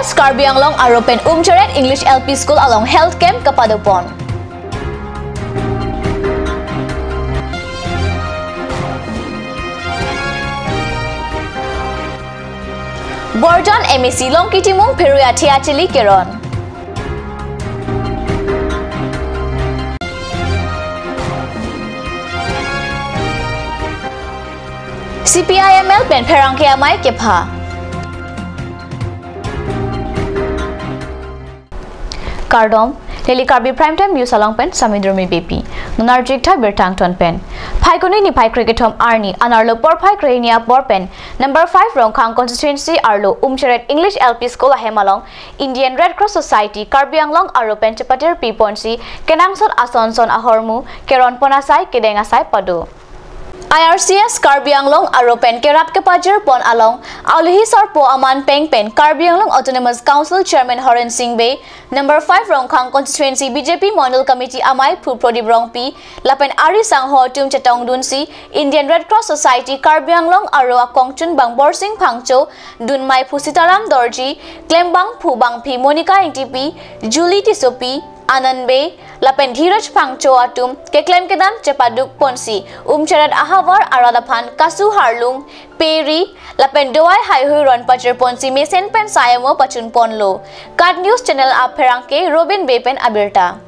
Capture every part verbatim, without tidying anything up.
Karbi Anglong aro pen Umcheret English L P School along health camp kapadopon. Borjan M A C Longki Timung pherui athe achili keron. C P I M L pen pherangke amei kepha. Kardom, neli Karbi Prime Time News along pen Samidrumi Beypi. Nunarjik tha birta angton pen. Phaikuni niphai krekethom arni, anarlo porphai krehini apor pen, number five Rongkhang constituency arlo Umcheret English L P School ahem along, Indian Red Cross Society Karbi Anglong aro pen chepatir piponsi, kenangsot asonson ahormu, keron pon asai, kedeng asai pado. I R C S Karbi Anglong aro pen kerap kepajir pon along, aluhi sarpo aman peng pen Karbi Anglong Autonomous Council Chairman Horen Sing Bey, number five Rongkhang Constituency B J P Mondol Committee amei phu Prodip Rongpi, lapen ari sangho atum chetongdunsi, Indian Red Cross Society Karbi Anglong aro akongchunbang Borsing Phangcho, dunmei phu Sitaram Dorji, klembang phu bangphi Monica Ingtipi, Julie Tissopi, Anand Bey, lapen Dhiraj Phangcho atum keklem kedam chepaduk ponsi, Umcheret ahavar arat aphan kasu harlung, peri, lapen dovai haihui ron pajir ponsi mesen pen sayamo pachun ponlo. KAT News Channel apherangke Robin Bey pen abirta.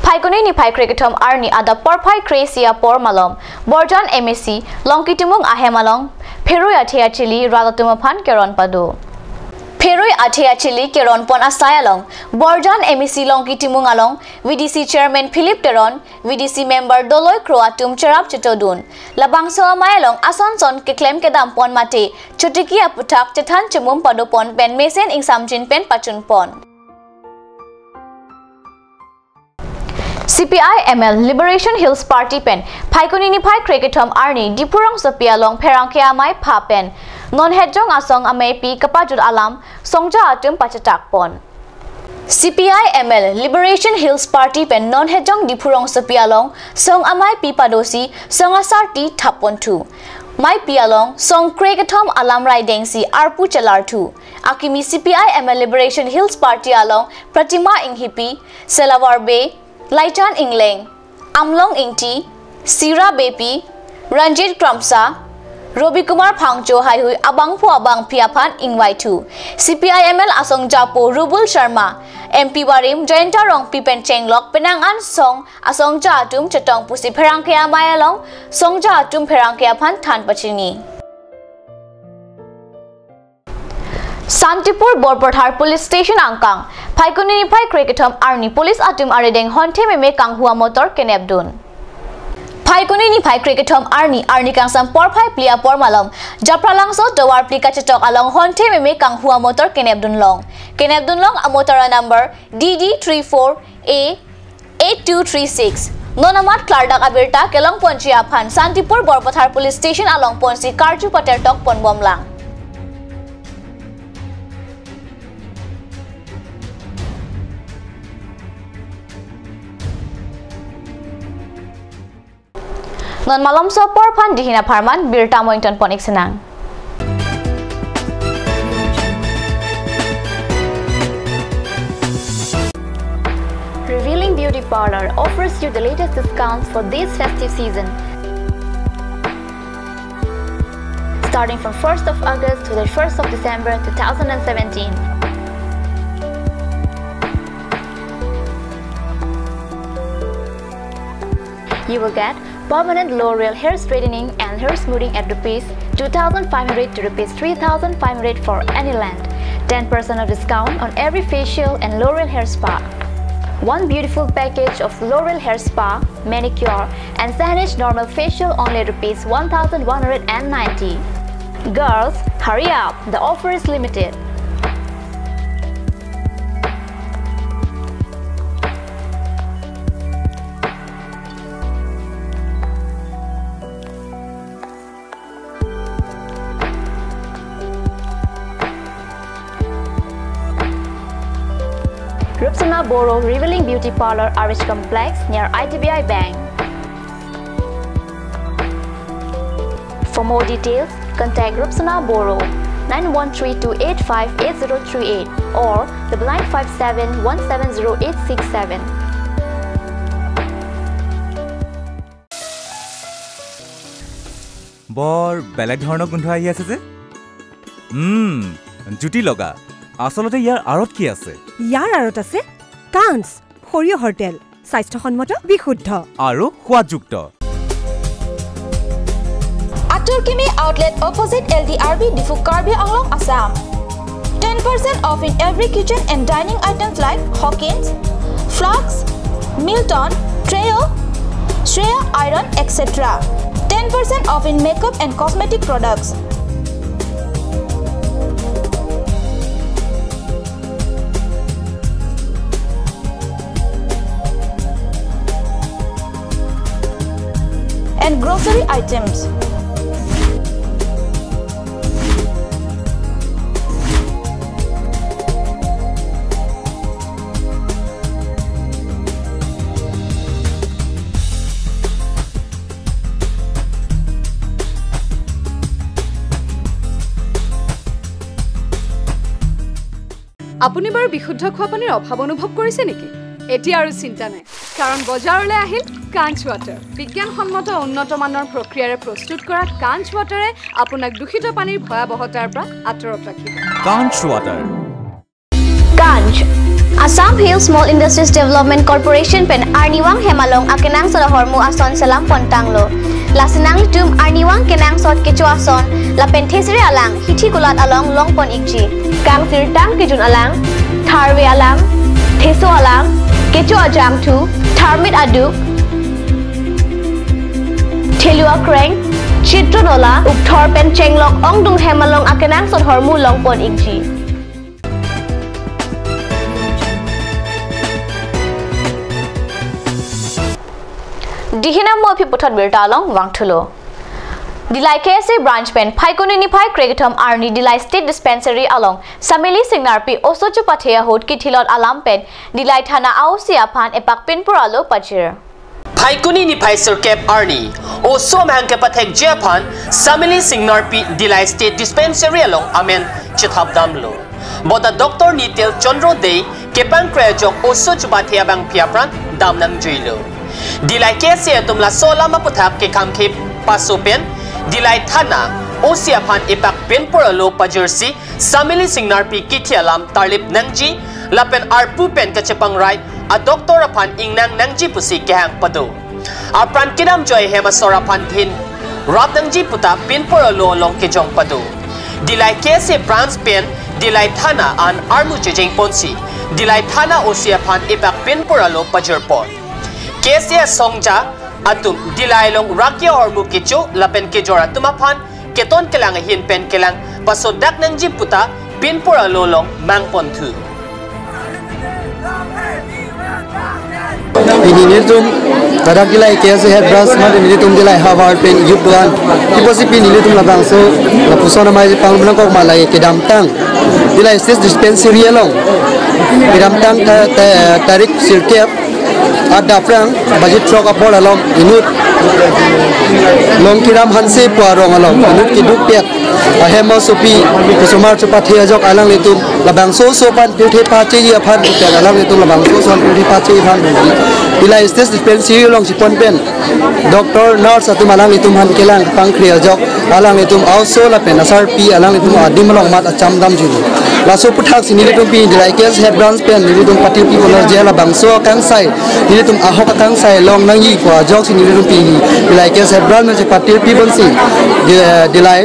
Phaikuni niphai krekethom arni adap porphai kre-isi apor malom, Borjan M A C Longki Timung ahem along pherui athe achili rat atum aphan keron pado. Pherui athe achili keron pon asai along, Borjan M A C Longki Timung along V D C Chairman Philip Teron, V D C Member Doloi Kro atum cherap chetodun. Labangso amei along asonson keklem kedam pon mate, chotiki aputhak chethan chemum padopon pen mesen ingsamjin pen pachun pon. C P I M L Liberation Hills Party pen Phaikuni niphai krekethom arni Diphu rongsopi along pherangke amei pha pen non hetjong asong ameipi kapajut alam songja atum pachetak pon. C P I M L Liberation Hills Party pen non hetjong Diphu rongsopi along song ameipi padosi song asarti thap ponthu. Meipi along song krekethom alam rai dengsi arpu chelarthu. Akimi C P I M L Liberation Hills Party along Pratima Inghipi, Selavar Bey, Laichan Ingleng, Amlong Ingti, Sira Beypi, Ranjit Kramsa, Robi Kumar Phangcho haihui abangphu abangphi aphan ingvaithu. C P I M L asongjapo Rubul Sharma, M P barim Jayanta Rongpi pen chenglok penang an song asongja atum chetong pusi pherangke amei along songja atum pherangke aphan than pachini. Santipur Borpathar Police Station angkang, Phaikuni niphai krekethom arni police atum arideng honthe meme kanghu amotor kenepdun. Phaikuni niphai krekethom arni, arni kangsam porphai phli apor malom, Japralangso tovar phli kachetok along honthe meme kanghu amotor kenepdun long. Kenepdun long amotor anumber D D three four A eight two three six. Non amat klardak abirta kelong ponji aphan Santipur Borpathar Police Station along ponsi karju patertok ponbomlang. Non malomso apor aphan dihin apharman birta mo ington pon-ik sinang. Revealing Beauty Parlor offers you the latest discounts for this festive season. Starting from first of August to the first of December two thousand seventeen. You will get permanent L'Oreal hair straightening and hair smoothing at rupees two thousand five hundred to rupees three thousand five hundred for any length. Ten percent of discount on every facial and L'Oreal hair spa. One beautiful package of L'Oreal hair spa, manicure, and Saneesh normal facial only rupees one thousand one hundred and ninety. Girls, hurry up! The offer is limited. Boro Revealing Beauty Parlor, R H Complex, near I D B I Bank. For more details, contact Rupsona Boro, nine one three two eight five eight zero three eight or double nine five seven one seven zero eight six seven. বৰ বেলেগ ধৰণৰ গোন্ধ আহি আছে যে। উম, জুতি লগা। আচলতে ইয়াৰ আঁৰত কি আছে? ইয়াৰ আঁৰত আছে কাঞ্চ সৰিয়হৰ তেল, স্বাস্থ্যসন্মত, বিশুদ্ধ। আৰু সোৱাদযুক্ত। Atur Kimi Outlet, opposite L D R B, Diphu, Karbi Anglong, Assam. Ten percent off in every kitchen and dining items like Hawkins, Flux, Milton, Trio, Shreya Iron, et cetera. Ten percent off in makeup and cosmetic products. And grocery items. আপুনি বাৰু বিশুদ্ধ খোৱা পানীৰ অভাৱ অনুভৱ কৰিছে নেকি? এতিয়া আৰু চিন্তা নাই, কাৰণ বজাৰলৈ আহিল কাঞ্চ ৱাটাৰ। বিজ্ঞানসন্মত উন্নত মানৰ প্ৰক্ৰিয়াৰে প্ৰস্তুত কৰা কাঞ্চ ৱাটাৰে আপোনাক দূষিত পানীৰ ভয়াৱহতাৰ পৰা আঁতৰত ৰাখিব। কাঞ্চ water. Kanch, Assam Hill Small Industries Development Corporation pen arnivang hem along akenangsot ahormu ason selam pontanglo. Lasi nanglitum arnivang kenangsot kecho ason lapen thesere alang hithi kulat along longpon ikji. Kangsirtang kejun alang, tharve alang, theso alang, kecho ajangthu, tharmit aduk, thelu akreng, chitron ola, ukthor pen chenglok ongdung hem along akenangsot ahormu longpon ikji. Dihina mo aphi puthot birta along vangthulo. Dillai K S A branch pen Phaikuni niphai krekethom arni Dillai State Dispensary along Samili Singnarpi oso chupathe ahut kithilot alam pen Dillai thana a-O C aphan epak pinpur alo pajir. Phaikuni niphai sirkep arni oso amahang kepathekji aphan Samili Singnarpi Dillai State Dispensary along amen chethapdamlo. Bota Doctor Nitel Chandra Dey kepangkre ajok oso chupathe abangpi apran dam nangjuilo. Dillai K S A atum laso alam aputhak kekhangkhip paso pen Dillai thana O C aphan epak pinpur alo pajirsi Samili Singnarpi kithi alam tarlip nangji lapen arpu pen kachepangrai a-doctor aphan ingnang nangji pusi kehang pado. Apran kedamjoi hem asor aphan dhin rap nangji puta pinpur alo along kejong pado. Dillai K S A branch pen Dillai thana an armu chejeng ponsi Dillai thana O C aphan epak pinpur alo pajirpon. K S A asongja atum Dillai along rakya ahormu kecho lapen kejor atum aphan keton kelang ahin pen kelang pasodak nangji puta pinpur alo along mangponthu. Pini nelitum ladak Dillai K S A head branch mate nelitum Dillai havar pen youth do-an. Kipusi pini nelitum labangso lapuson amei pang benang kok malai kedamtang Dillai State Dispensary along kedamtang ta-, ta-, tarik sirkep adap aphrang baji throk apor along inut Longkiram Hanse pu arong along inut keduk pet ahem asopi kesomar chupathe ajok alanglitum labangso oso aphan pirthe pacheji aphan pen alanglitum labangso oso aphan pirthe pacheji aphan Dillai State Dispensary along chepon pen doctor, nurse atum alanglitum aphan kelang pangkri ajok alanglitum a-oso lapen asarpi alanglitum adim along mat acham damjuilo. Laso aputhak si nelitum pini Dillai K S A head branch pen nelitum patirpi ponlo je labangso akangsai nelitum ahok akangsai long nangji pu ajoksi nelitum pini Dillai K S A head branch nangji patirpi ponsi Di-, Dillai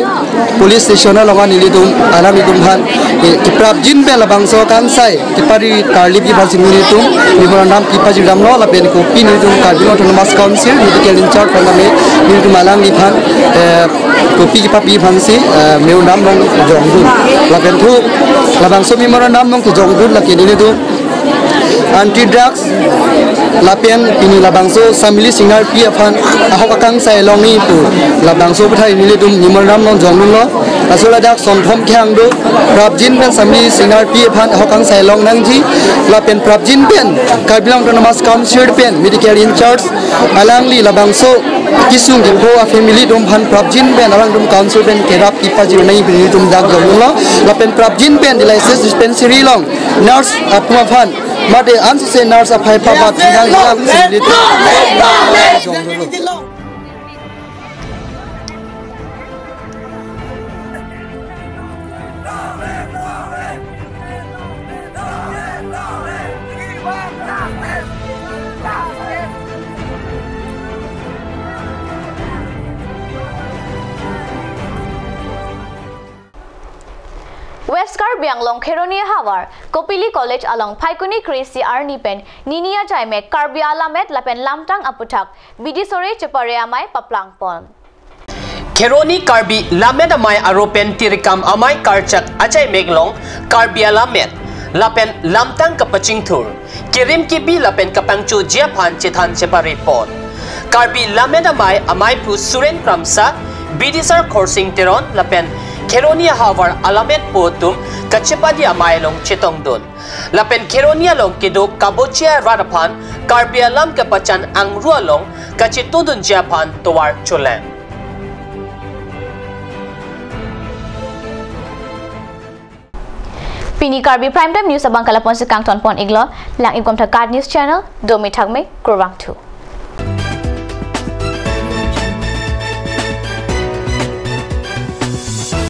police station along an nelitum alanglitum aphan, eh, keprapjin pen labangso akangsai kepari tarlipji aphansi nelitum memorandum kepajirdamlo lapen kopi nelitum Karbi Anglong Autonomous Council medical in charge aphan tame nelitum alangliphan, eh, kopi kepapi aphansi, eh, memorandum nangkejongdun. Lapen thu labangso memorandum nangkejongdun lake nelitum Anti drugs lapen pini labangso Assembly Senarpi aphan ahok akangsai longji pu labangso aputhak nelitum nimonram nongjong dunlo. Laso ladak sonthom kehang do, prapjin pen Assembly Senarpi aphan ahok akangsai long nangji lapen prapjin pen Karbi Anglong Autonomous Council pen medical in charge alangli labangso kisung kipho a family atum aphan prapjin pen alangtum council pen kerap kipajir nangji pu nelitum dak jong dunlo. Lapen prapjin pen dialysis dispensary along nurse atum aphan mate ansose nurse aphai papat nang jang sendit. West Karbi Anglong Kheroni havar Kopili College along Phaikuni kre-isi arni pen nini ajaimek Karbi Alamet lapen Lamtang aputhak bidi sore chepare amei paplangpon. Kheroni Karbi Lammet Amei aro pen Tirikam Amei karchak ajaimek along Karbi Alamet lapen Lamtang kapachingthur, kerim kebi lapen kapangchoji aphan chethan cheparepon. Karbi Lammet Amei ameiphu Suren Kramsa, bidisar Khorsing Teron lapen Kheroni ahavar alametpo atum kachepadi amei along chetongdun. Lapen Kheroni along kedo kabochi arat aphan Karbi alam kepachan angru along kachetongdunji aphan tovar cholang. Pini Karbi Prime Time News abang ke lapu-ansi kangtonpon-iklo, lang-ik bom tha KAT News Channel, domi thakme, kurvangthu.